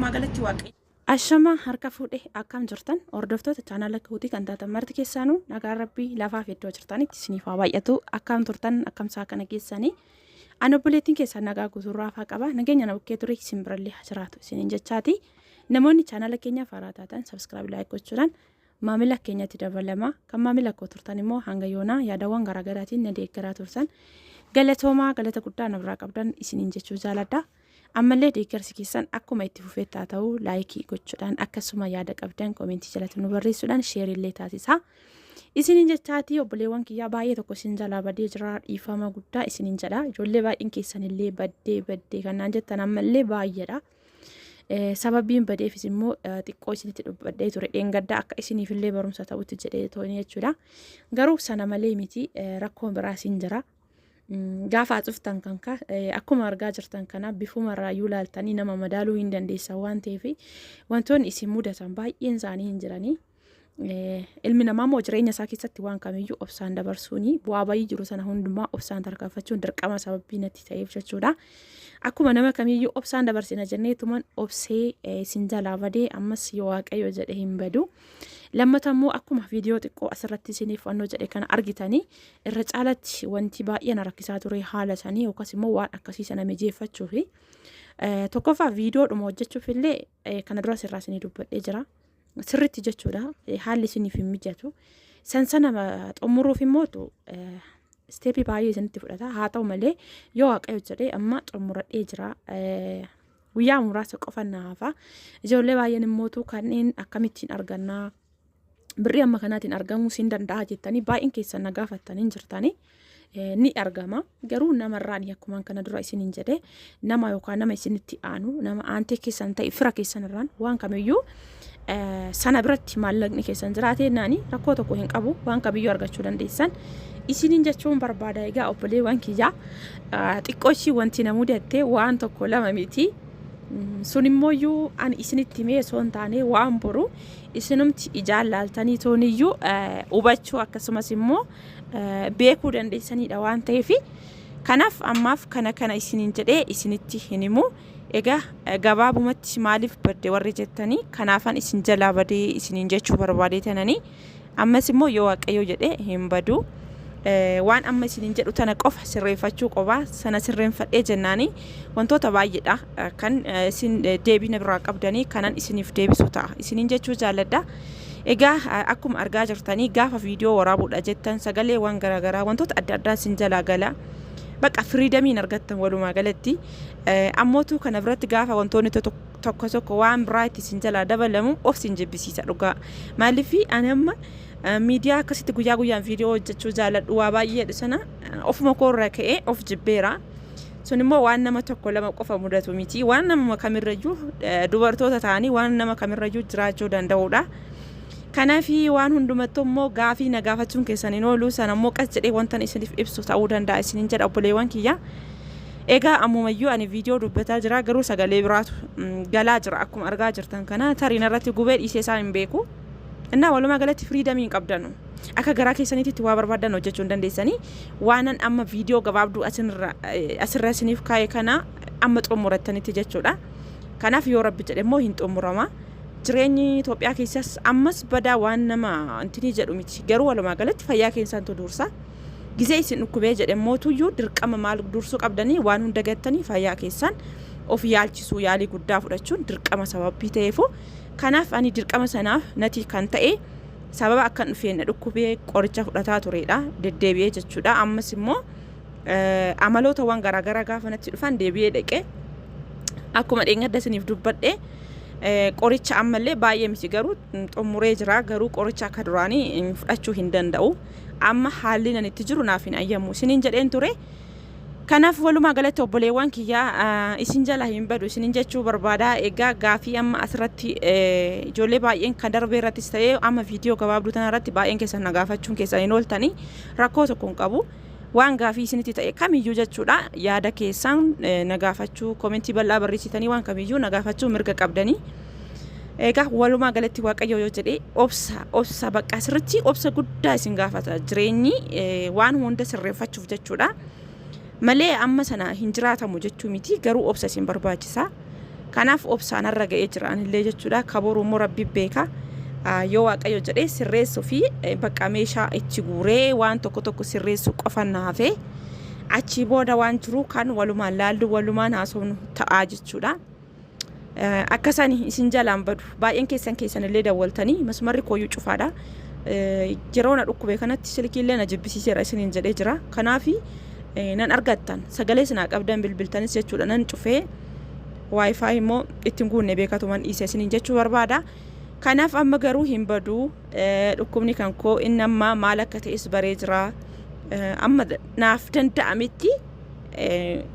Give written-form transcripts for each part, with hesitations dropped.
Walumaa galatti Waaqayyo. Ashama harka fuudhe, akkam jirtan? Hordoftoota chaanaala kootii kan taatan marti keessaanuu nagaan Rabbii lafaaf iddoo jirtanitti isiniif haa baay'atu. Akkam turtan? Akkamsaa kana keessanii? Ani obboleettiin keessan nagaa guutuurraa hafaa qaba. Nageenya na bukkee ture isin birallee haa jiraatu isiniin jechaati. Namoonni chaanaala keenyaaf haaraa taatan subscribe, like gochuudhaan maamila keenyatti dabalama. Kan maamila koo turtan immoo hanga yoonaa yaadawwan garaagaraatiin na deeggaraa turtan. Galatoomaa, galata guddaa na biraa qabdan isiniin jechuu jaaladha. Ammallee deeggarsi keessan akkuma itti fufetti haa ta'u. Like gochuudhaan, akkasuma yaada qabdan comment jalatti nu barreessuudhaan, share illee taasisaa. Isiniin jechaatii, obboleewwan kiyyaa, baay'ee tokko isin jalaa badee jira, dhiifama guddaa isiniin jedha. Ijoollee baay'een keessan illee baddee baddee kanaan jettan ammallee baay'eedha. Sababiin badeefis immoo xiqqoo isinitti dubbadhee ture dheengaddaa, akka isiniif illee barumsa ta'utti jedhee tooni jechuudha. Garuu sana malee miti, rakkoon biraas hin jira. Gaafa cuftan kan akkuma argaa jirtan kana bifuma irraayyuu laaltanii nama madaaluu hin dandeessan waan ta'eef, wantoonni isin mudatan baay'een isaanii hin jiranii. Ilmi namaa immoo jireenya isaa keessatti waan kamiyyuu obsaan dabarsuuni, bu'aa bayii jiru sana hundumaa obsaan tarkaanfachuun dirqama sababii natti ta'eef jechuudha. Akkuma nama kamiyyuu obsaan dabarsina jenneetuman obsee isin jalaa badee, ammas yoo Waaqayyo jedhe hin badu. Lammata immoo akkuma viidiyoo xiqqoo asirratti isiniif fannoo jedhe kana argitanii, irra caalatti wanti baay'ee na rakkisaa ture haala sanii yookaas immoo waan akkasii sana mijeeffachuu fi tokkoffaa viidiyoodhuma hojjechuuf illee kana dura sirraa isinii dubbadhee jira. Sirritti jechuudha, haalli isiniif hin mijatu. San sana xumuruuf immoo step baay'ee isinitti fudhata. Haa ta'u malee, yoo Waaqayyo jedhee amma xumuradhee jira. Guyyaa muraasa qofa na hafa. Ijoollee baay'een immootu kanneen akkamittiin argannaa, birrii amma kanaatiin argamuu siin danda'a jettanii baay'een keessan na gaafattanii jirtanii. Ni argama, garuu namarraan akkuma kana dura isiniin jedhe, nama yookaan nama isinitti aanu, nama aantee keessan ta'e, fira keessan irraan waan kamiyyuu sana biratti maallaqni keessan jiraate naani rakkoo tokko hin qabu, waan kamiyyuu argachuu dandeessan isiniin jechuun barbaada. Egaa obboleewwan kiyyaa, xiqqoo ishii wanti na mudatte waan tokko lama miti. Sun immooyyuu ani isinitti himee osoo hin taane, waan boru isinumti ijaan laaltanii tooniyyuu hubachuu akkasumas immoo beekuu dandeessanidha waan ta'eef, kanaaf ammaaf kana kana isiniin jedhee isinitti hin himu. Egaa gabaabumatti maaliif badde warri jettanii, kanaafan isin jalaa badee isiniin jechuu barbaadee tananii. Ammas immoo yoo Waaqayyo jedhee hin badu. Waan amma isiniin jedhu tana qofa sirreeffachuu qofa, sana sirreeffadhee jennaanii wantoota baay'eedha kan isin deebina biraa qabdanii kanan isiniif deebisu ta'a isiniin jechuu jaalladha. Egaa akkuma argaa jirtanii, gaafa viidiyoo waraabuudha jettan sagaleewwan garaagaraa, wantoota adda addaa isin jalaa gala. Bakka freedomiin argattan walumaa galatti. Ammootu kana biratti gaafa wantoonni tokko tokko waan biraa itti isin jalaa dabalamu of isin jibbisiisa dhugaa. Maaliif, ani amma miidiyaa akkasitti guyyaa guyyaan viidiyoo hojjechuu jaaladhu, waa baay'eedha sana ofuma koo irraa ka'ee of jibbeera. Sun immoo waan nama tokko lama qofa mudatu miti. Waan nama kamirrayyuu, dubartoota ta'anii waan nama kamirrayyuu jiraachuu danda'udha. Kanaaf waan hundumattuu immoo gaafii na gaafachuun keessan hin oolu. Sana immoo qas jedhee wantan isiniif ibsu ta'uu danda'a isiniin jedha, obboleewwan kiyya. Egaa ammumayyuu ani viidiyoo dubbataa jira, garuu sagalee biraatu galaa jira akkuma argaa jirtan kana, tarii narratti gubee dhiisee isaa hin beeku. Innaa walumaa galatti freedom hin qabdanu. Akka garaa keessaniitti waa barbaadan hojjechuu hin dandeessanii. Waanan amma viidiyoo gabaabduu asirra isiniif kaa'e kana amma xumurattanitti jechuudha. Kanaaf yoo Rabbi jedhe immoo hin xumurama. Jireenyi Itoophiyaa keessas ammas badaa waan nama intinii jedhu miti. Garuu walumaa galatti fayyaa keessantu dursa. Gizee isin dhukkubee jedhe mootuyyuu dirqama maal dursuu qabdanii, waan hunda gattanii fayyaa keessan of yaalchisuu, yaalii guddaa fudhachuun dirqama sababii ta'eefu, kanaaf ani dirqama sanaaf nati kan ta'e sababa akkan dhufeen na dhukkubee qoricha fudhataa turedha deddeebi'ee jechuudha. Ammas immoo amalootawwan garaagaraa gaafa natti dhufan deebi'ee dhaqee, akkuma dheengadda isiniif dubbadhe, qoricha ammallee baay'ee miti garuu xumuree jira. Garuu qoricha akka duraanii fudhachuu hin danda'u. Amma haalli nan itti jiru naaf hin ayyamu isiniin jedheen ture. Kanaaf walumaa galatti, obboleewwan kiyyaa, isin jala hin badu isinin jechuu barbaada. Egaa gaafii amma asirratti ijoollee baay'een kan darbee irrattis ta'ee amma viidiyoo gabaabduu tana irratti baay'een keessan na gaafachuun keessan hin ooltanii, rakkoo tokko hin qabu. Waan gaafii isinitti ta'e kamiyyuu jechuudha, yaada keessan na gaafachuu, comment bal'aa barreessitanii waan kamiyyuu na gaafachuu mirga qabdanii. Egaa walumaa galatti Waaqayyo yoo jedhe obsa, obsa, bakka asirratti obsa guddaa isin gaafata jireenyi waan hunda sirreeffachuuf jechuudha. Malee amma sana hin jiraatamu jechuu miti, garuu obsa isin barbaachisa. Kanaaf obsaan har'a ga'ee jira anillee jechuudha. Ka boru immoo Rabbi beeka. Yoo Waaqayyo jedhee sirreessuu fi bakka meeshaa itti guuree waan tokko tokko sirreessuu qofa na hafe. Achii booda waan jiru kan walumaan laallu walumaan haasofnu ta'aa jechuudha. Akka sani isin jalaan badu. Baay'een keessan keessan illee dawwaltanii masmarri kooyyuu cufaadha. Yeroo na dhukkube kanatti silkiillee na jibbisiiseera isiniin jedhee jira. Kanaafi nan argattan sagalee isinaa qabdan bilbiltanis jechuudha nan cufee wifi immoo ittiin guunne beekatuman dhiise isiniin jechuu barbaada. Kanaaf amma garuu hin badu dhukkubni kan koo inni amma maal akka ta'es baree jira. Amma naaf danda'ametti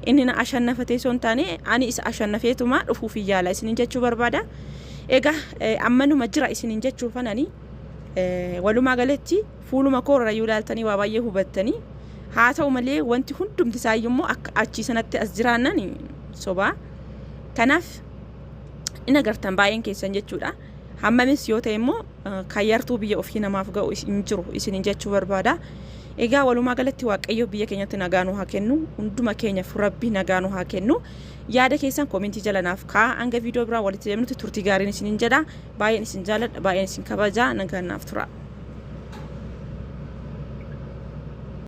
inni na ashannafatee osoo hin taane ani isa ashannafeetuma dhufuuf hin yaala isiniin jechuu barbaada. Egaa ammanuma jira isiniin jechuufan ani walumaa galatti fuuluma koo irra yoo ilaaltanii waa baay'ee hubattanii haa ta'u malee wanti hundumti isaayyuu immoo akka achii sanatti as jiraannan sobaa. Kanaaf in agartan baay'een keessan jechuudha. Hammamis yoo ta'e immoo kan yartuu biyya ofii namaaf ga'u hin jiru isiniin jechuu barbaada. Egaa walumaa galatti Waaqayyo biyya keenyatti nagaa nu haa kennu. Hunduma keenyaaf Rabbi nagaa nu haa kennu. Yaada keessan koomentii jala naaf kaa'aa. Hanga viidiyoo biraa walitti deemnutti turtii gaariin isiniin jedha. Baay'een isin jaaladha, baay'een isin kabaja. Nagaan naaf tura.